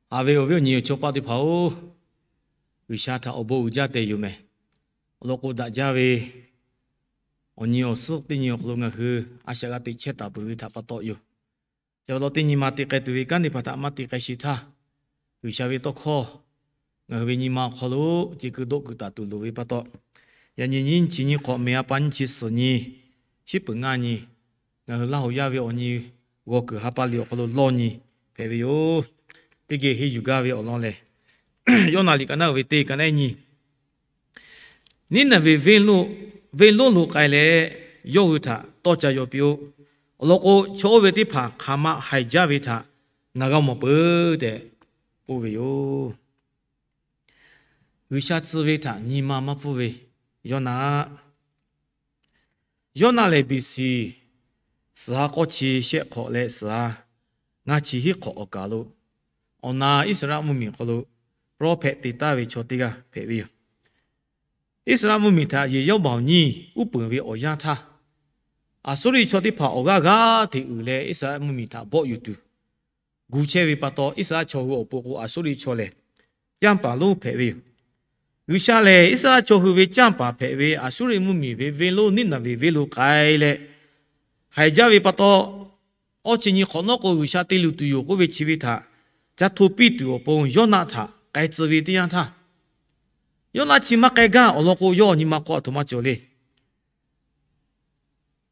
Haꞈ ve awˬ viˉ awˬ nyi awˬ chawˇ paˆ teˇ hpaˍ-oˬ, G'uiˬsha htaꞈ awˬ bon uiˍ jaˇ tehꞈ yoˬ mehˬ. Awˬ lawn k'o, daꞈ jaˇ ve awˬ nyi awˬ suhˉ teˇ nyi awˬ hk'aw lo ngaˬ hui a shaꞈ g'a teꞈ chehˇ taˍ peuˬ ve htaꞈ pa taw yoˬ. Chi pa taw teˇ nyi ma te k'ai tuˬ ve kanˉ teˇ hpaˍ htaꞈ maˇ te k'ai sheˍ htaˇ, G'uiˬsha ve tawˇ hkawˇ ngaˬ hui ve nyi ma awˬ hk'aw lo ce keu dawˆ keu taˍ tuˬ loˍ ve pa taw, yaꞈ nyi nyiˇ chi nyi hk'awꞈ mehˍ ha pa nyiˇ chi suhˍ nyi, shiˉ peuˍ ngaˇ nyi, ngaˬ hui Laˇ huˍ yaˇ ve awˬ nyi g'aw kuiˬ ha pa liꞈ awˬ hk'aw lo lawˇ nyi hpehꞈ ve yoˬ. Teˇ geh henˇ yuˬ gaˇ ve awˬ lawn lehˬ, Yoˇnaˆ liꞈ ka naˉ uiˍ ve teˇ ka naˉ nyi, Niˉnaˍveˍ venˇ lonˉ lo k'ai leh, yawˇ hui htaꞈ tawˇ ca yaw piˇ-oˆ. Awˬ lawn k'o, chaw oˇ ve teˇ hpaˍ hk'aˬ ma haiˬ jaˇ ve htaꞈ ngaˬ g'a mawˬ peuˬ tehꞈ k'oˆ ve yoˬ. G'uiˬsha tcuh ve htaꞈ nyi ma maˇ pfuhˇ ve Yoˇnaˆ. Yoˇnaˆ lehˬ, B C suhˍ ha k'awˇ chi shehˆ hk'awꞈ leh suhˍ ha ngaˇ chi hiˉ hk'awꞈ awˬ kaˍ lo, awˬ na Iˉsaˍreˍlaˆ mvuhˇmiˬ hk'aw lo prophet te taˍ ve chaw teˇ g'aˇ hpehꞈ ve yoˬ. Iˉsaˍreˍlaˆ mvuhˇmiˬ htaꞈ yehˬ yawˇ baˬ awˬ nyiˇ uˉ peunˍ ve awˬ yanˇ htaˇ, Aˍsuˇriˆ chaw teˇ hpaˍ awˬ g'aˇ g'aˇ hteꞈ uiˍ leh Iˉsaˍreˍlaˆ mvuhˇmiˬ htaꞈ bawˆ yuˬ tuˬ gu chehˇ ve pa taw, Iˉsaˍreˍlaˆ chaw hui awˬ pon k'o, Aˍsuˇriˆ chaw lehˬ canˇ paˍ lonˉ hpehꞈ ve yoˬ. G'uiˬsha lehˬ, Iˉsaˍreˍlaˆ chaw hui ve canˇ paˍ hpehꞈ ve Aˍsuˇriˆ mvuhˇmiˬ ve venˇ lonˉ Niˉnaˍveˍ venˇ lo k'ai leh, haiˬ jaˇ ve pa taw, awˇ chi nyi hk'awꞈ nawˉ k'o, G'uiˬsha te luˬ tuˬ yoˬ k'oˆ ve chi ve htaꞈ ca hto piˇ tuˬ awˬ pon Yoˇnaˆ htaꞈ k'ai tcuh ve teˇ yanˇ htaˇ, Yoˇnaˆ chi maˇ k'ai gaˇ. Awˬ lawn k'o, yawˇ nyi ma hk'aw aˬ htoꞈ ma cawˬ le.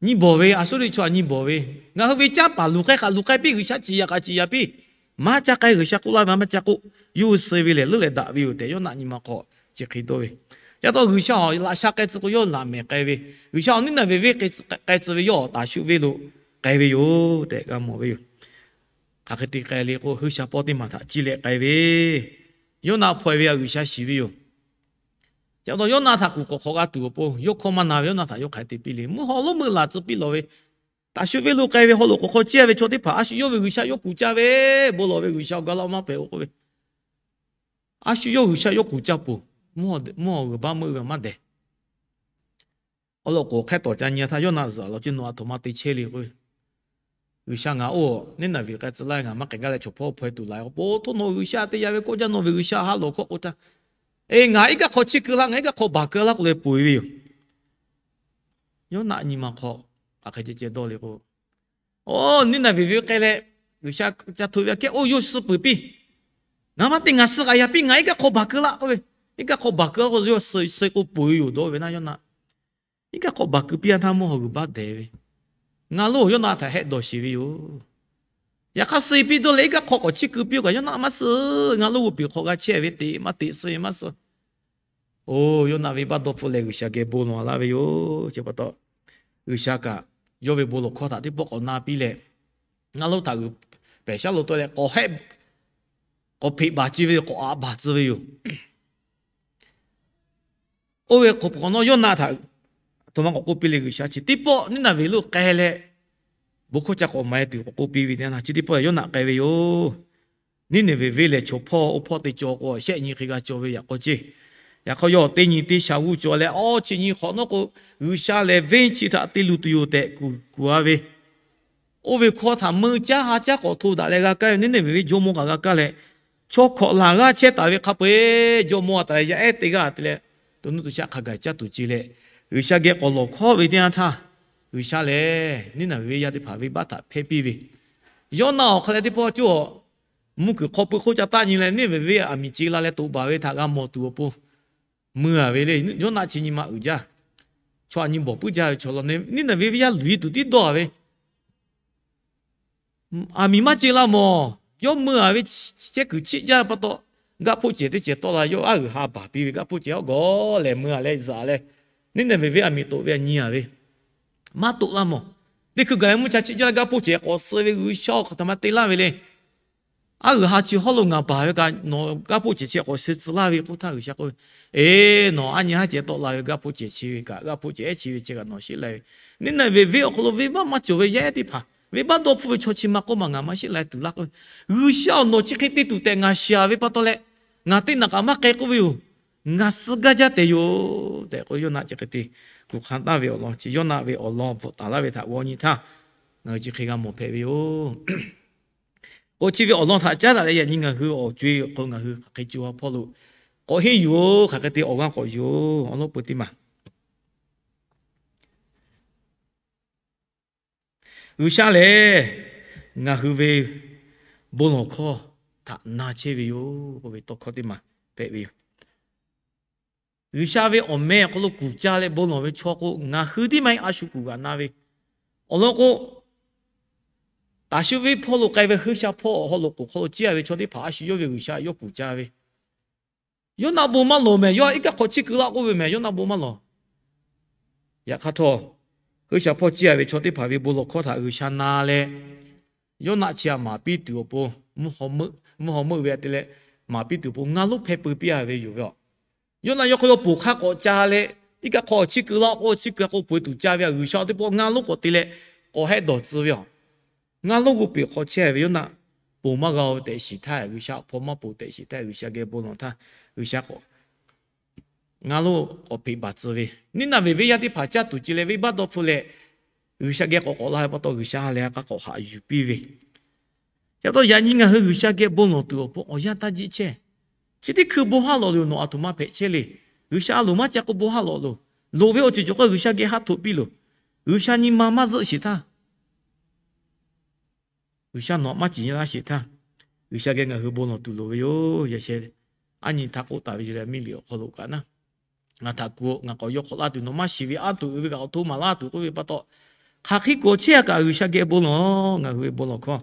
Nyi bawˬ ve, Aˍsuˇriˆ chaw htaꞈ nyi bawˬ ve, ngaˬ hui ve canˇ paˍ luˬ k'ai kaꞈ luˬ k'ai piˇ, G'uiˬsha ciˍ yaꞈ kaꞈ ciˍ yaꞈ piˇ, maˇ ca k'ai, G'uiˬsha k'oˆ laˇ ve maˇ ca k'oˆ, yawˇ hui suh ve lehˬ leuˉ leh daꞈ ve yoˬ tehꞈ Yoˇnaˆ nyi ma hk'aw chi hk'e dawˇ ve. Ca taw G'uiˬsha awˬ laꞈ sha k'ai tcuh k'o, yawˇ laꞈ mehˍ k'ai ve, G'uiˬsha awˬ Niˉnaˍveˍ venˇ k'ai tcuh ve, yawˇ awˬ Taˍshuˆ venˇ lo k'ai ve yoˬ tehꞈ g'a mawˬ ve yoˬ. Hk'aˬ hk'e te k'ai le k'o, hui sha pawˇ teˇ maˬ htaꞈ ciˇ leh k'ai ve, Yoˇnaˆ hpaw-e ve aꞈ G'uiˬsha shiˍ ve yoˬ. Ca taw Yoˇnaˆ htaꞈ kuˬ k'awꞈ hk'awꞈ g'a tuˬ awˬ pon, yawˇ hkawˇ maˇ na ve Yoˇnaˆ htaꞈ yawˇ hk'aˬ hk'e te piˇ le. Mvuhˇ haw lonˉ meuˇ laˬ tcuh piˇ lawˬ ve, Taˍshuˆ venˇ lo k'ai ve haw loꞈ k'awꞈ hk'aw ciˇ ve chaw teˇ hpaˍ, a shu yawˇ ve G'uiˬsha yawˇ kuˬ caˇ ve, bon lawˬ ve G'uiˬsha awˬ ga laˇ maˇ hpehꞈ-o k'oˆ ve, a shu yawˇ G'uiˬsha yawˇ kuˬ caˇ peuˬ. Mvuhˇ haw g'uiˬ baˆ meuˇ ve maˇ dehˬ. Awˬ lawn k'o, hk'e tawˍ ca nyi htaˇ Yoˇnaˆ zuhꞈ lawˬ ceˇ, nawˬ aˬ htoꞈ ma te chehˇ le k'o, G'uiˬsha ngaˬ oˇ Niˉnaˍveˍ k'ai tcuh laˇ, ngaˬ maˇ k'ai gaˇ leh chaw hpawˇ hpaw-e tuˬ laˬ k'o, po htoˆ nawˬ G'uiˬsha te yaꞈ ve k'oˆ jaˇ, nawˬ ve G'uiˬsha ha lawˬ hkawˇ k'o htaˇ, e, ngaˬ iˉ kaˆ hk'aw chiˇ keu laˇ, ngaˬ iˉ kaˆ hk'aw baˬ keu laˇ k'oˆ leh poˬ-e ve yoˬ. Yoˇnaˆ nyi ma hk'aw hk'aˬ hk'e ceh ceh dawˇ le k'o, Oˬ, Niˉnaˍveˍ venˇ k'ai leh G'uiˬsha ca htoꞈ ve aꞈ kehˉ oˇ yawˇ suh peuˬ piˇ. Ngaˬ maˇ te, ngaˬ suh k'aꞈ yaꞈ piˇ, ngaˬ iˉ kaˆ hk'aw baˬ keu laˇ k'oˆ ve, iˉ kaˆ hk'aw baˬ keu laˇ k'o, yawˇ suh suh k'o poˬ-e yoˬ dawˇ ve naˆ Yoˇnaˆ. Iˉ kaˆ hk'aw baˬ keu piˇ-a htaˇ mvuhˇ haw g'uiˬ baˆ dehˬ ve, ngaˬ loˬ Yoˇnaˆ htaꞈ hehˆ dawˬ sheˍ ve yoˬ. Yaꞈ hk'aˇ suh piˇ dawˇ leh iˉ kaˆ hk'aw k'awꞈ chiˇ keu piˇ-oˬ kaꞈ, Yoˇnaˆ maˇ suh. Ngaˬ loˬ g'uˇ peˬ hk'aw g'a chehˇ ve, teꞈ maˇ teꞈ, suh maˇ suh. Oˬ, Yoˇnaˆ venˇbaˆ dawˇ hpfuhˆ leh G'uiˬsha geh bon lawˬ laˇ ve yoˬ. Chi pa taw, G'uiˬsha kaꞈ yawˇ ve bon lawˬ hkawˇ htaꞈ teˇ pawˆ k'awꞈ na piˇ leh, ngaˬ loˬ htaꞈ g'uiˬ pehˬ shaˉ lo tawˆ leh k'awꞈ hehˆ, k'awꞈ hpeꞈ baˬ ci ve yoˬ, k'awꞈ aꞈ baˬ tcuh ve yoˬ. Oˇ ve k'awꞈ nawˉ Yoˇnaˆ htaꞈ aˬ htoꞈ ma k'awꞈ k'oˆ piˇ le, G'uiˬsha chi teˇ pawˆ Niˉnaˍveˍ lo k'ai leh bon hkawˇ ca k'awꞈ maˍ-e tuˬ k'awꞈ k'oˆ piˇ ve teˇ yanˇ, chi teˇ pawˆ Yoˇnaˆ k'ai ve yoˬ. Niˉnaˍveˍ venˇ lehˬ chaw hpawˇ oˇ hpawˇ te cawˬ k'o, shehˆ nyi hk'e g'a cawˬ ve yaꞈ k'aw ceˇ. Yaꞈ hk'aˇ yawˇ teˇ nyi teˇ sha g'uˇ cawˬ leh, awˇ chi nyi hk'awꞈ nawˉ k'o, G'uiˬsha lehˬ venˇ chi htaꞈ te luˬ tuˬ yoˬ tehꞈ kuˬ kuˬ-a ve, oˇ ve hkawˇ htaꞈ meuˇ caˉ ha caˉ k'awꞈ hto daꞈ leh g'a kaˇ ve Niˉnaˍveˍ venˇ jawˇmawˇ kaꞈ g'a kaˇ leh, chaw hkawꞈ laˬ g'aˇ chehˇ taˍ ve hk'a peu-eˬ jawˇmawˇ a taˍ leh yaˇ ehˉ te g'aˇ te leh, to nuˇ to shaˆ hk'a gaˬ caˇ tuˬ ce leh, G'uiˬsha geh k'awꞈ lawˬ hkawˇ ve teˇ yanˇ htaˇ, G'uiˬsha lehˬ Niˉnaˍveˍ venˇ yaˇ teˇ hpaˍ venˇbaˆ htaꞈ hpehˇ piˇ ve, Yoˇnaˆ awˬ hk'a leh teˇ pawˆ cawˇ mvuhˇ kuiˬ hk'aw pui hk'oˆ ca taˆ nyi leh, Niˉnaˍveˍ venˇ aˬ miˍ ce la leh toꞈ baˬ ve htaꞈ g'a mawˬ tuˬ awˬ pon, mui-a ve le. Yoˇnaˆ chi nyi ma uiˍ jaˇ. Chaw aꞈ nyi bawˬ puiˉ jaˇ ve chaw law, Niˉnaˍveˍ venˇ yaˇ luˬ-e tuˬ tiˉ dawˇ-a ve, aˬ miˍ maˇ ce la mawˬ. Yawˇ mui-a ve chehˇ kuiˬ chiˆ jaˇ pa taw, gaˆ hpoˆ cehˬ teˇ cehˬ tawˆ la, yawˇ aˉ g'uiˬ ha baˬ piˇ ve, gaˆ hpoˆ cehˬ awˉ gawˬ lehˬ mui-a leh zaꞈ leh, Niˉnaˍveˍ venˇ aˬ miˍ toꞈ ve aꞈ nyi-a ve, maˇ toꞈ laˇ mawˬ. Teˇ hkui gaˬ leh mvuhˇ cha chiˆ jaˇ leh gaˆ hpoˆ cehˬ k'awꞈ suh ve, G'uiˬsha awˬ hk'aˬ htaꞈ ma te laˇ ve le. Aˉ g'uiˬ ha chi hawˉ lo ngaˬ baˬ ve kaꞈ, nawˬ gaˆ hpoˆ cehˬ chi k'awꞈ suh tcuh laˇ ve k'oˆ htaˇ, G'uiˬsha k'oˆ ve, Eˬ, nawˬ aˉ nyi haˉ cehˬ tawˆ la ve gaˆ hpoˆ cehˬ chi ve kaꞈ, gaˆ hpoˆ cehˬ ehˉ chi ve chi kaꞈ nawˬ sheˉ la ve. Niˉnaˍveˍ venˇ awˬ hk'aw lo venˇbaˆ maˇ cawˬ ve yaˇ ehˉ teˇ hpaˍ, venˇbaˆ dawˇ hpfuhˆ ve chaw chi ma k'oˆ maˬ ngaˬ maˇ sheˉ la tuˬ laˇ k'oˆ ve, G'uiˬsha awˬ nawˬ chi hk'e te tuˬ tehꞈ ngaˬ shiˍ-a ve pa taw leh, ngaˬ teˇ naꞈ kaꞈ maˇ k'ai k'oˆ ve yoˬ. Ngaˬ suh gaˇ jaˇ tehꞈ yoˬ tehꞈ k'oˆ, Yoˇnaˆ chi hk'e te kuˬ hk'a taˍ ve awˬ lawn chi, Yoˇnaˆ ve awˬ lawn bvuhꞈ taˍ laˇ ve htaꞈ g'aw nyi htaˇ, ngaˬ hui chi hk'e g'a mawˬ hpehꞈ ve yoˬ. K'o chi ve awˬ lawn htaꞈ caˉ daꞈ leh yaꞈ nyi ngaˬ hui awˬ co-e awˬ hk'aw ngaˬ hui hk'aˬ hk'e co ha hpawˇ lo k'awꞈ henˇ yuˬ-oˬ, hk'aˬ hk'e te awˬ g'aˇ k'awꞈ yuˬ-oˬ. Awˬ lawn peu teˇ maˬ G'uiˬsha lehˬ, ngaˬ hui ve bon lawˬ hkawˇ htaꞈ na chehˇ ve yoˬ k'oˆ ve tawˇ hkawˇ teˇ maˬ hpehꞈ ve yoˬ. G'uiˬsha ve awˬ meh awˬ hk'aw lo kuˬ caˇ leh bon lawˬ ve chaw k'o, ngaˬ hui tiˉ maˇ heˆ, a shu kuˬ g'aꞈ na ve. Awˬ lawn k'o, taˍ shu venˇ hpawˇ lo k'ai ve Hui sha hpawˇ awˬ hawˉ lo k'oˍ hk'aw lo ciˇ a ve chaw teˇ hpaˍ a shu yawˇ ve G'uiˬsha yawˇ kuˬ caˇ ve. Yawˇ naˆ bon maˇ lawˬ mehˍ, yawˇ iˉ kaˆ hk'aw chiˇ keu laˇ k'oˆ ve mehˍ, yawˇ naˆ bon maˇ lawˬ. Yaꞈ hk'aˇ htawˇ, Hui sha hpawˇ ciˇ a ve chaw teˇ hpaˍ ve bon lawˬ hkawˇ htaꞈ G'uiˬsha na leh, yawˇ naˆ chi a maˍ piˇ tuˬ awˬ pon, mvuhˇ haw meuˆ ve aꞈ te leh, maˍ piˇ tuˬ awˬ pon ngaˇ lonˉ hpehˇ peu piˇ a ve yoˬ ve aꞈ. Yawˇ naˆ yawˇ hk'aw yawˇ ponˬ hk'aˇ k'awꞈ ca leh, iˉ kaˆ hk'aw chiˇ keu laˇ k'oˆ, chiˇ keu k'o peu tuˬ ca ve a, G'uiˬsha teˇ pawˆ ngaˇ lonˉ k'awꞈ te leh, k'awꞈ hehˆ dawˬ tcuh ve aꞈ. Ngaˇ lonˉ g'oˇ peˬ hk'aw chehˇ ve yawˇ naˆ ponˬ maˇ g'a-o tehꞈ shiˍ htaˇ, G'uiˬsha awˬ hpawˇ maˇ ponˬ tehꞈ shiˍ htaˇ, G'uiˬsha geh bon lawˬ htaˇ, G'uiˬsha k'awꞈ ngaˇ lonˉ k'awꞈ hpeꞈ baˬ tcuh ve. Niˉ naˍ veˍ venˇ yaˇ teˇ hpaˍ caˇ tuˬ ce leh venˇbaˆ dawˇ hpfuhˆ leh, G'uiˬsha geh k'awꞈ k'awꞈ la ve pa taw, G'uiˬsha ha lehˬ ha k'a k'awꞈ haꞈ yuˬ piˇ ve. Chi pa taw yaꞈ nyi ngaˬ hui G'uiˬsha geh bon lawˬ tuˬ awˬ pon awˬ yanˇ taˇ jiˆ chehˇ. Chi teˇ hkui bon haˉ lawˬ loˬ, nawˬ aˬ htoꞈ ma hpehꞈ chehˇ le. G'uiˬsha a loˍ maˇ ca k'o bon haˉ lawˬ loˬ. Loˍ ve awˬ ceuˬ cawˬ k'o G'uiˬsha geh haˉ htoꞈ piˇ loˬ. G'uiˬsha nyi ma maˇ zuhˆ sheˍ htaˇ, G'uiˬsha nawˬ maˇ ciˍ laˇ sheˍ htaˇ, G'uiˬsha geh ngaˬ hui bon lawˬ tuˬ loˍ ve yoˬ. Yaꞈ sheh, aˉ nyi htaˇ k'oˆ taˍ ve Yeˍraˍmiˆ liꞈ awˬ hk'aw lo kaꞈ na, ngaˬ htaꞈ kuˬ-oꞈ, ngaˬ k'awꞈ yaw hk'awꞈ laˇ tuˬ, nawˬ maˇ shiˍ ve anˇ tuˬ uiˍ ve kaꞈ awˬ htoꞈ ma laˇ tuˬ k'oˆ ve pa taw, hk'aˬ hk'e kuˬ chehˇ a kaꞈ G'uiˬsha geh bon lawˬ, ngaˬ hui ve bon lawˬ hkawˇ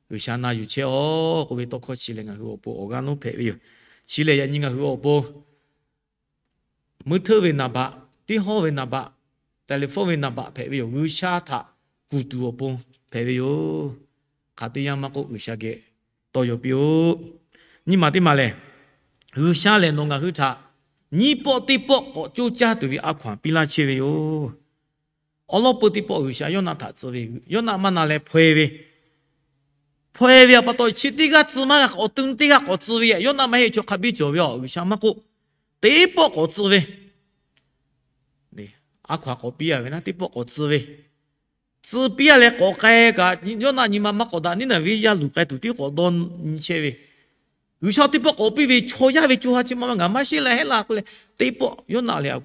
G'uiˬsha na yuˬ chehˇ-oˆ k'oˆ ve tawˇ hkawˇ chi lehˬ ngaˬ hui awˬ pon awˬ g'aˇ lonˉ hpehꞈ ve yoˬ. Chi lehˬ yaꞈ nyi ngaˬ hui awˬ pon mui hteuˇ ve naˍ baꞈ, teˇ hawˇ ve naˍ baꞈ, telephone ve naˍ baꞈ hpehꞈ ve yoˬ. G'uiˬsha htaꞈ kuˬ tuˬ awˬ pon hpehꞈ ve yoˬ. Hk'aˬ teˇ yanˇ maˇ k'oˆ G'uiˬsha geh tawˇ yaw piˇ-oˆ. Nyi maˬ teˇ maˬ lehˬ, G'uiˬsha lehˬ nawˬ ngaˬ hui htaꞈ nyiˇ pawˆ teˇ pawˆ k'awꞈ coˇ caˇ tuˬ ve a hkaw anˬ piˇ laˇ chehˇ ve yoˬ. Awˬ lawn peu teˇ pawˆ G'uiˬsha Yawˇnaˆ htaꞈ tcuh ve, Yawˇnaˆ maˇ na leh hpaw-e ve, hpaw-e ve pa taw chi teˇ g'aˇ tcuh maˇ g'a k'awꞈ te teˇ g'aˇ k'awꞈ tcuh ve, Yawˇnaˆ maˇ heˆ, chaw hk'a biˇ cawˬ ve aꞈ, G'uiˬsha maˇ k'oˆ, teˇ pawˆ k'awꞈ tcuh ve, a hkaw anˬ k'awꞈ piˇ a ve naˉ, teˇ pawˆ k'awꞈ tcuh ve, tcuh piˇ a leh k'awꞈ k'ai kaꞈ Yawˇnaˆ nyi ma maˇ k'awꞈ daꞈ, Niˉnaˍveˍ yaˇ luˬ k'ai tuˬ tiˉ k'awꞈ dawˇ nyi chehˇ ve, G'uiˬsha teˇ pawˆ k'awꞈ piˇ ve, chaw yaˇ ve co ha chi ma ma ngaˬ maˇ sheˉ leh heˆ la k'oˆ leh, teˇ pawˆ Yawˇnaˆ lehˬ,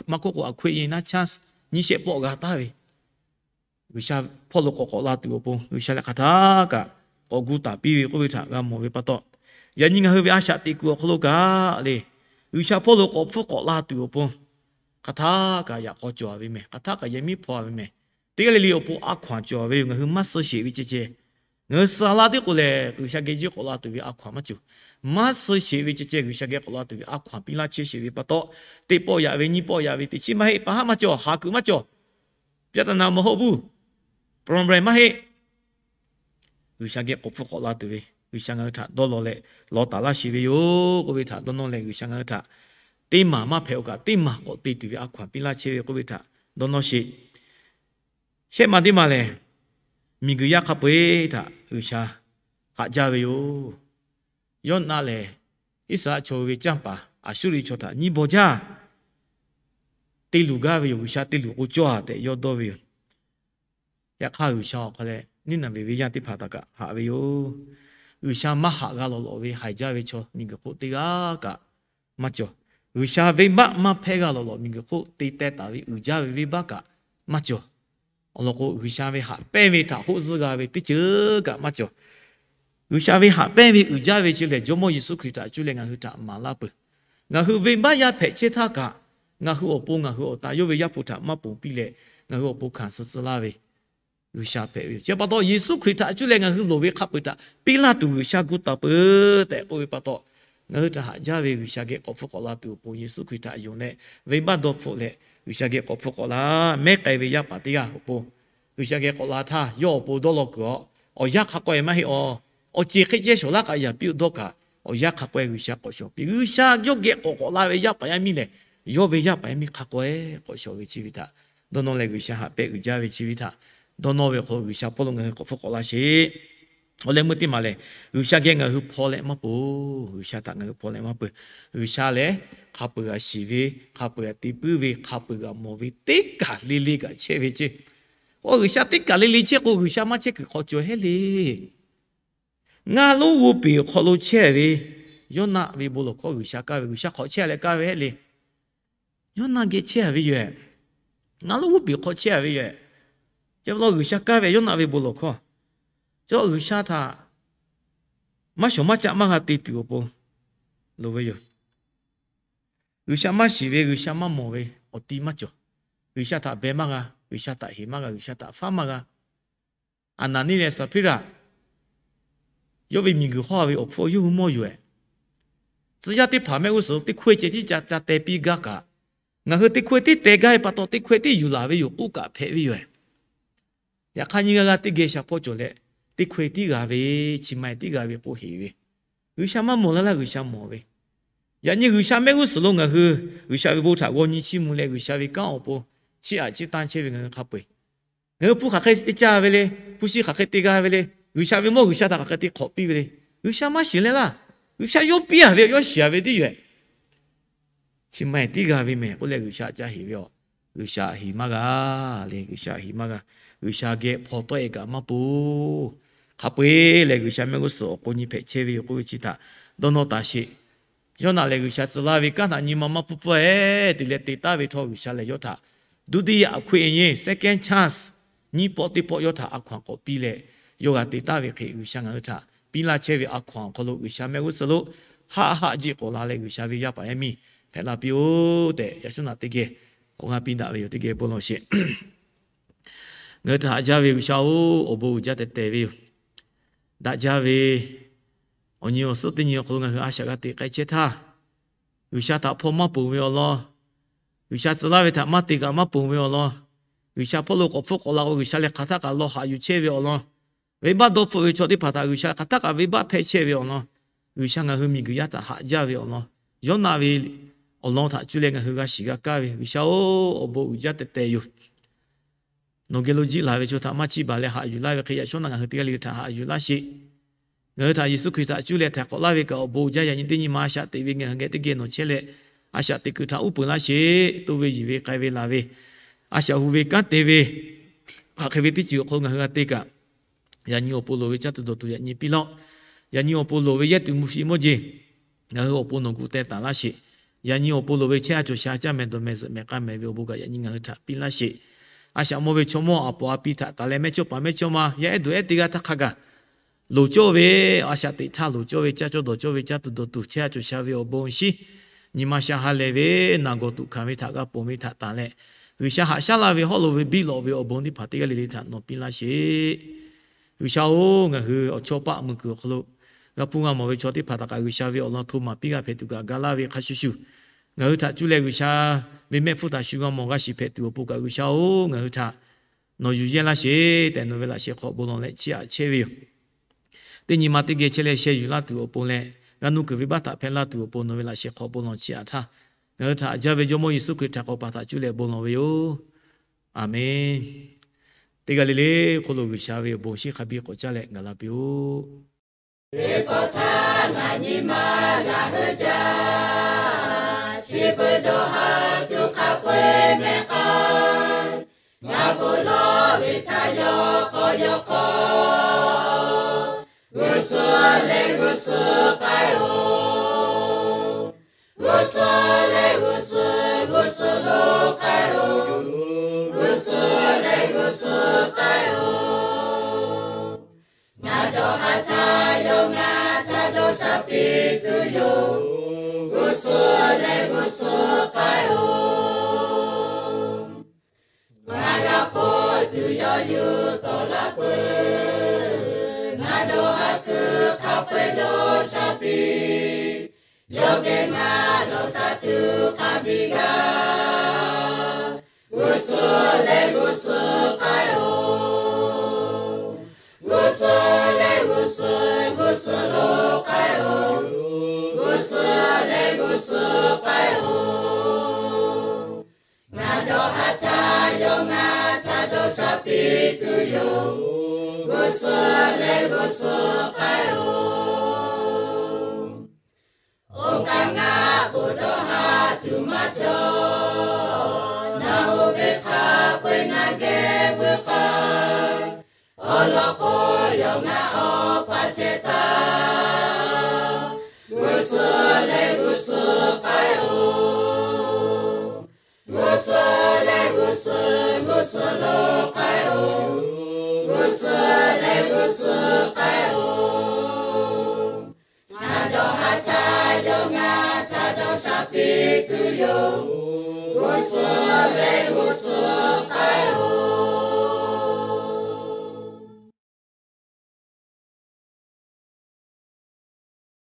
maˇ k'oˆ k'o, a hkaw e nyi naˉ chaˇ nyiˇ shehˆ pawˆ g'a taˍ ve, G'uiˬsha hpawˇ lo k'awꞈ k'awꞈ la tuˬ awˬ pon G'uiˬsha lehˬ hk'aˬ htaˇ kaꞈ k'awꞈ gu taˍ piˇ ve k'oˆ ve htaꞈ g'a mawˬ ve pa taw, yaꞈ nyi ngaˬ hui ve a shaꞈ teꞈ kuiˬ awˬ hk'aw lo kaꞈ le, G'uiˬsha hpawˇ lo k'awꞈ hpfuhˇ k'awꞈ la tuˬ awˬ pon hk'aˬ htaˇ kaꞈ yaꞈ k'aw cawˬ ve mehˬ, hk'aˬ htaˇ kaꞈ yehˬ miˉ hpaw ve mehˬ. Teˇ g'aˇ le le awˬ pon a hkaw anˬ cawˬ ve yoˬ. Ngaˬ hui maˇ suh sheˍ ve ceh ceh, ngaˬ hui suh laˇ tiˉ k'o lehˬ, G'uiˬsha geh jiˇ k'awꞈ la tuˬ ve a hkaw anˬ maˇ cawˬ. Maˇ suh sheˍ ve ceh ceh G'uiˬsha geh k'awꞈ la tuˬ ve a hkaw anˬ piˇ laˇ chehˇ sheˍ ve pa taw, teˇ pawˆ yaꞈ ve nyiˇ pawˆ yaꞈ ve teꞈ chiˉ maˇ heˆ, pa haˉ maˇ cawˬ, haˍ kuiˬ maˇ cawˬ, piˇ taˍ naˍ maˇ hawˆ buˇ, problem maˇ heˆ. G'uiˬsha geh k'awꞈ hpfuhˇ k'awꞈ la tuˬ ve G'uiˬsha ngaˬ hui htaꞈ dawˇ law leh lawˬ taˍ laˇ sheˍ ve yoˬ k'oˆ ve htaꞈ dawˇ nawˇ leh, G'uiˬsha ngaˬ hui htaꞈ teˇ maˬ maˇ hpehꞈ-oˬ kaꞈ teˇ maˬ k'awꞈ te tuˬ ve a hkaw anˬ piˇ laˇ chehˇ ve k'oˆ ve htaꞈ dawˇ nawˇ sheˍ. Shehˆ maˬ teˇ maˬ lehˬ, miˬguiˬ yaˇ hk'a peu-eˬ htaꞈ G'uiˬsha haꞈ jaˇ ve yoˬ. Yawˇnaˆ lehˬ, Iˉsaˍreˍlaˆ chaw ve canˇ paˍ Aˍsuˇriˆ chaw htaꞈ nyiˇ baw jaˇ te luˬ gaˇ ve yoˬ. G'uiˬsha te luˬ k'o cawˇ a tehꞈ yawˇ dawˇ ve yoˬ. Yaꞈ hk'aˇ G'uiˬsha awˬ hk'aw leh Niˉnaˍveˍ ve yaˇ teˇ hpaˍ htaꞈ kaꞈ haꞈ ve yoˬ. G'uiˬsha maˇ haꞈ g'a lawˬ lawꞈ ve haiˬ jaˇ ve chaw miˬguiˬ hk'oˆ teˇ g'aˇ kaꞈ maˇ cawˬ. G'uiˬsha venˇbaˆ maˇ hpehˇ g'a lawˬ lawꞈ miˬguiˬ hk'oˆ te teh taˍ ve uiˍ jaˇ ve venˇbaˆ kaꞈ maˇ cawˬ. Awˬ lawn k'o, G'uiˬsha ve haꞈ pehnˇ ve htaꞈ hoˆ zuhˆ g'a ve teˇ ceuˬ kaꞈ maˇ cawˬ. G'uiˬsha ve haꞈ pehnˇ ve uiˍ jaˇ ve chi lehˬ, Jawˇmawˇ Yeˍsuˆ Hkriꞈ htaꞈ cuˇ leh ngaˬ hui htaꞈ maˍ laˇ peuˬ. Ngaˬ hui venˇbaˆ yaˇ hpehꞈ chehˇ htaˇ kaꞈ, ngaˬ hui awˬ pon ngaˬ hui awˬ ta yawˇ ve Yaˇ hpu htaꞈ maˇ ponˬ piˇ leh, ngaˬ hui awˬ pon hkanˍ suh tcuh laˇ ve G'uiˬsha hpehꞈ ve yoˬ. Chi pa taw, Yeˍsuˆ Hkriꞈ htaꞈ cuˇ leh ngaˬ hui loˍ ve hk'a peu-eˬ htaꞈ piˇ laˇ tuˬ G'uiˬsha gu taˍ peuˬ tehꞈ k'oˆ ve pa taw, ngaˬ hui htaꞈ haꞈ jaˇ ve G'uiˬsha geh k'awꞈ hpfuhˇ k'awꞈ la tuˬ awˬ pon Yeˍsuˆ Hkriꞈ htaꞈ yonˍ leh, venˇbaˆ dawˇ hpfuhˆ leh G'uiˬsha geh k'awꞈ hpfuhˇ k'awꞈ la. Mehˉ k'ai ve yaˇ paˍ teˇ g'aˇ awˬ pon G'uiˬsha geh k'awꞈ la htaˇ, yawˇ awˬ pon dawˇ law kuiˬ-aˬ, awˬ yanˇ hk'a k'awehˇ maˇ heˆ awˬ. Awˬ ceˬ hk'e ceh shawˍ laˇ kaꞈ yaˍ piˇ-oˆ dawˇ kaꞈ, awˬ yanˇ hk'a k'awehˇ G'uiˬsha k'awꞈ shawˍ piˇ. G'uiˬsha yawˇ geh k'awꞈ k'awꞈ la ve yaˇ paˍ yaˇ miˇ lehˬ, yawˇ ve yaˇ paˍ yaˇ miˇ hk'a k'awehˇ k'awꞈ shawˍ ve chi ve htaꞈ dawˇ nawˇ leh, G'uiˬsha haꞈ pehnˇ uiˍ jaˇ ve chi ve htaꞈ dawˇ nawˇ ve awˬ hk'aw lo G'uiˬsha hpawˇ lo ngaˬ hui k'awꞈ hpfuhˇ k'awꞈ la sheˍ. Awˬ leh meuˇ teˇ maˬ lehˬ, G'uiˬsha geh ngaˬ hui hpaw leh maˇ peuˬ. G'uiˬsha htaꞈ ngaˬ hui hpaw leh maˇ peuˬ. G'uiˬsha lehˬ, hk'a peu-eˬ g'a shiˍ ve, hk'a peu-eˬ g'a te puiˉ ve, hk'a peu-eˬ g'a mawˬ ve, teˇ kaˬ le le kaꞈ chehˇ ve ceˇ. Oˇ, G'uiˬsha teˇ kaˬ le le chehˇ k'o, G'uiˬsha maˇ chehˇ kuiˬ hk'aw cawˬ heˆ le. Ngaˇ lonˉ g'oˇ peˬ awˬ hk'aw lo chehˇ ve Yoˇnaˆ ve bon lawˬ hkawˇ G'uiˬsha kaˇ ve, G'uiˬsha hk'awꞈ chehˇ leh kaˇ ve hehˉ le. Yoˇnaˆ geh chehˇ ve yoˬ. Ngaˇ lonˉ g'oˇ peˬ hk'aw chehˇ ve yoˬ. Chi pa taw G'uiˬsha kaˇ ve Yoˇnaˆ ve bon lawˬ hkawˇ, chi G'uiˬsha htaꞈ maˇ shawˍ maˇ caˆ maˇ g'a te tuˬ awˬ pon loˍ ve yoˬ. G'uiˬsha maˇ shiˍ ve, G'uiˬsha maˇ mawˬ ve awˬ ti maˇ cawˬ. G'uiˬsha htaꞈ beh maˇ g'a, G'uiˬsha htaꞈ heˍ maˇ g'a, G'uiˬsha htaꞈ faˉ maˇ g'a. Aˍnaˍniˆ leh Saˍhpiˇraꞈ yawˇ ve miˬguiˬ hawˇ ve awˬ hpfuhˇ yawˇ hui mawˇ yoˬ. Tcuh yaˇ teˇ hpaˍ mehˆ g'uˇ suhˍ lo teˇ hkawehˇ ceh tiˉ ca teh piˇ gaˇ kaꞈ, ngaˬ hui teˇ hkawehˇ tiˉ teh gaˇ ve pa taw, teˇ hkawehˇ tiˉ yuˬ laˬ ve yoˬ k'oˆ kaꞈ hpehꞈ ve yoˬ. Yaꞈ hk'aˇ nyiˇ g'aˇ g'aˇ teˇ geh shaˍ hpawˇ cawˬ leh, teˇ hkawehˇ tiˉ g'a ve, chi ma tiˉ g'a ve k'oˆ heˍ ve, G'uiˬsha maˇ mawˬ laˇ laˇ G'uiˬsha mawˬ ve. Yaꞈ nyi G'uiˬsha mehˆ g'uˇ suhˍ lo ngaˬ hui G'uiˬsha ve bon htaꞈ g'aw nyi chiˇ mvuh leh, G'uiˬsha ve kanˉ awˬ pon chiˇ aꞈ chiˇ tanˇ chehˇ ve ngaˬ hui hk'a peu-eˬ, ngaˬ hui hpu hk'aˬ hk'e te caˇ ve le, hpu shi hk'aˬ hk'e te g'a ve le, G'uiˬsha ve mawˇ G'uiˬsha htaꞈ hk'aˬ hk'e te hk'awꞈ piˇ ve le. G'uiˬsha maˇ shiˍ leh laˇ. G'uiˬsha yawˇ piˇ a ve, yawˇ shiˍ a ve teˇ yoˬ. Chi ma tiˉ g'a ve mehˬ k'oˆ leh G'uiˬsha ca heˍ ve yoˬ. G'uiˬsha heˍ maˇ g'a le, G'uiˬsha heˍ maˇ g'a. G'uiˬsha geh hpaw tawˆ e kaꞈ maˇ pon. Hk'a peu-eˬ lehˬ G'uiˬsha mehˆ g'uˇ suhˍ awˬ pon nyi hpehꞈ chehˇ ve yoˬ k'oˆ ve chi htaꞈ dawˇ nawˇ taˍ sheˍ. Yoˇnaˆ lehˬ G'uiˬsha tcuh laˇ ve kanˉ htaꞈ nyi ma maˇ pfuhˇ pfuhˇ-e te leh te taˍ ve htawˇ, G'uiˬsha lehˬ yawˇ htaꞈ ဒုတိယအခွင့်အရေး, second chance, nyiˇ pawˆ teˇ pawˆ yawˇ htaꞈ a hkaw-anˬ k'awꞈ piˇ leh, yawˇ g'a te taˍ ve hk'e G'uiˬsha ngaˬ hui htaꞈ piˇ laˇ chehˇ ve a hkaw-anˬ awˬ hk'aw lo G'uiˬsha mehˆ g'uˇ suhˍ lo haˆ haˆ jiˆ k'awꞈ la leh G'uiˬsha ve yaˇ paˍ yaˇ miˇ hpehꞈ la piˇ-oˆ tehꞈ, yaꞈ shawˉ naꞈ teˇ geh awˬ g'aˇ piˇ daꞈ ve yoˬ. Teˇ geh bon lawˬ sheˍ. Ngaˬ hui htaꞈ haꞈ jaˇ ve G'uiˬsha-oˬ, awˬ bon uiˍ jaˇ tehꞈ tehˬ ve yoˬ. Daꞈ jaˇ ve awˬ nyi awˬ suhˉ teˇ nyi awˬ hk'aw lo ngaˬ hui a shaꞈ g'a teꞈ k'ai chehˇ htaˇ, G'uiˬsha htaꞈ hpaw maˇ ponˬ ve awˬ lawn, G'uiˬsha tcuh laˇ ve htaꞈ maˇ te kaꞈ maˇ ponˬ ve awˬ lawn, G'uiˬsha hpawˇ lo k'awꞈ hpfuhˆ k'awꞈ la k'o G'uiˬsha lehˬ hk'aˬ htaˆ kaꞈ lawˬ haꞈ yuˬ chehˇ ve awˬ lawn, venˇbaˆ dawˇ hpfuhˆ ve chaw teˇ hpaˍ htaꞈ G'uiˬsha hk'aˬ htaˆ kaꞈ venˇbaˆ hpehˇ chehˇ ve awˬ lawn, G'uiˬsha ngaˬ hui miˬguiˬ yaˇ htaꞈ haꞈ jaˇ ve awˬ lawn, Yoˇnaˆ ve awˬ lawn htaꞈ cuˇ leh ngaˬ hui g'a shiˍ g'a kaˇ ve G'uiˬsha-oˬ, awˬ bon uiˍ jaˇ tehꞈ tehˬ yoˬ. Nawˬ geh lo jiˆ laˬ ve chaw htaꞈ maˇ chiˇ baˬ leh haꞈ yuˬ laˇ ve hk'e, yaꞈ shawˉ naꞈ ngaˬ hui teˇ g'aˇ le le htaꞈ haꞈ yuˬ laˇ sheˍ. Ngaˬ hui htaꞈ Yeˍsuˆ Hkriꞈ htaꞈ cuˇ leh htaiˍ hk'awꞈ laˇ ve kaꞈ awˬ bon jaˇ. Yaꞈ nyi teˇ nyi ma a shaꞈ teꞈ ve ngaˬ hui geh teˇ geh nawˬ chehˇ leh, a shaꞈ teꞈ kuiˬ htaꞈ uˉ peunˍ laˇ sheˍ. To ve yiˬ ve k'ai ve laˬ ve, a shaꞈ hu ve kanˉ te ve, hk'aˬ hk'e ve teˇ ceuˬ awˬ hk'aw lo ngaˬ hui g'a te kaꞈ, yaꞈ nyi awˬ pon loˍ ve caˇ tuˬ dawˬ tuˬ yaꞈ nyi piˇ laˇ-oˆ. Yaꞈ nyi awˬ pon loˍ ve yehˇ tuˬ mvuhˇ shiˍ mawˇ jeˬ ngaˬ hui awˬ pon nawˬ gu teh taˍ laˇ sheˍ. Yaꞈ nyi awˬ pon loˍ ve chehˇ a cawˬ sha caˇ mehˍ dawˬ mehˍ zuhꞈ mehˍ k'a mehˍ ve awˬ bon kaꞈ yaꞈ nyi ngaˬ hui htaꞈ piˇ laˇ sheˍ. A shaꞈ mawˇ ve chaw mawˇ a poˍ a pi htaꞈ taˍ leh mehˇchawˇpaˍ mehˇchawˇma yaˇ ehˉ dawˬ ehˉ teˇ g'aˇ htaˇ hk'a gaˬ loˍ cawˇ ve, a shaꞈ teꞈ htaˇ loˍ cawˇ ve, caˇ cawˇ dawˬ cawˇ ve caˇ tuˬ dawˬ tuˬ chehˇ a cawˬ sha ve awˬ bon awˬ shinˉ, nyi ma sha ha lehˬ ve naˬ gawˬ tuꞈ hkanˍ ve htaꞈ g'a ponˬ ve htaꞈ tanˬ leh, G'uiˬsha haꞈ shaˉ laˇ ve hawˉ lo ve biˇ lawꞈ ve awˬ bon teˇ hpaˍ teˇ g'aˇ le le htaꞈ nawˬ piˇ laˇ sheˍ. G'uiˬsha-oˬ, ngaˬ hui awˬ chawˇ paˆ mui kuiˬ awˬ hk'aw lo g'a hpuˇ g'a mawˬ ve chaw teˇ hpaˍ htaꞈ kaꞈ G'uiˬsha ve awˬ lawn hto maˍ piˇ g'a hpehꞈ tuˬ kaꞈ ga laˇ ve hk'a shuˍ shuˍ, ngaˬ hui htaꞈ cuˇ leh G'uiˬsha ve mehˆ hpfuhˇ htaꞈ shu g'a mawˬ g'a shiˍ hpehꞈ tuˬ awˬ pon kaꞈ G'uiˬsha-oˬ, ngaˬ hui htaꞈ nawˬ yuˬ yehˇ laˇ sheˍ tehꞈ nawˬ ve laꞈ sheh hk'aw bon lawˬ leh chiˇ aꞈ chehˇ ve yoˬ. Teˇ nyi ma teˇ geh chehˇ leh sheh yuˬ laˇ tuˬ awˬ pon leh, g'a nuˇ kuiˬ venˇbaˆ htaꞈ hpehˇ laˇ tuˬ awˬ pon nawˬ ve laꞈ sheh hk'aw bon lawˬ chiˇ aꞈ htaˇ, ngaˬ hui htaꞈ haꞈ jaˇ ve Jawˇmawˇ Yeˍsuˆ Hkriꞈ htaꞈ k'awꞈ paˍ htaꞈ cuˇ leh bon lawˬ ve yoˬ. Aˍmenˍ. Teˇ g'aˇ le le hk'oˆ lo G'uiˬsha ve awˬ bon shinˉ hk'a biˇ k'awꞈ caˇ leh gaˬ la piˇ-oˆ. Teˇ pawˆ htaˇ ngaˬ nyi ma g'a hui jaˇ, chi beuꞈ dawˇ ha tuˬ hk'a peu-eˬ mehˬ k'a, ngaˬ bon lawˬ ve htaꞈ yawˇ k'awꞈ yawˇ k'awꞈ, g'uˇ suhˍ leh g'uˇ suhˍ k'ai-oˬ. G'uˇ suhˍ leh g'uˇ suhˍ, g'uˇ suhˍ lo k'ai-oˬ. G'uˇ suhˍ leh g'uˇ suhˍ k'ai-oˬ. Ngaˬ dawˇ ha htaˇ yawˇ ngaˬ htaꞈ dawˇ sha piˇ tuˬ yoˬ. G'uˇ suhˍ leh g'uˇ suhˍ k'ai-oˬ. Ngaˬ g'a hpoˆ tuˬ yawˇ yuˬ tawˆ la peuˬ. Ngaˬ dawˇ ha kuiˬ hk'a peu-eˬ dawˇ sha piˇ. Yawˇ geh ngaˬ dawˇ sha tuˬ hk'a biˇ g'a. G'uˇ suhˍ leh g'uˇ suhˍ k'ai-oˬ. G'uˇ suhˍ leh g'uˇ suhˍ, g'uˇ suhˍ lo k'ai-oˬ. G'uˇ suhˍ leh g'uˇ suhˍ k'ai-oˬ. Ngaˬ dawˇ ha htaˇ yawˇ ngaˬ htaꞈ dawˇ sha piˇ tuˬ yoˬ. G'uˇ suhˍ leh g'uˇ suhˍ k'ai-oˬ. Oˇ kaꞈ ngaˬ k'o dawˇ ha tuˬ maˇ cawˬ. Nawˬ hui ve hk'a peu-eˬ ngaˬ geh veuꞈ k'ai. awˬ lawn k'o, yawˇ ngaˬ awˬ pa chehˇ taˍ. G'uˇ suhˍ leh g'uˇ suhˍ k'ai-oˬ. G'uˇ suhˍ leh g'uˇ suhˍ, g'uˇ suhˍ lo k'ai-oˬ. G'uˇ suhˍ leh g'uˇ suhˍ k'ai-oˬ. Ngaˬ dawˇ haˍ ca yawˇ ngaˬ ca dawˇ sha piˇ tuˬ yoˬ. G'uˇ suhˍ leh g'uˇ suhˍ k'ai-oˬ.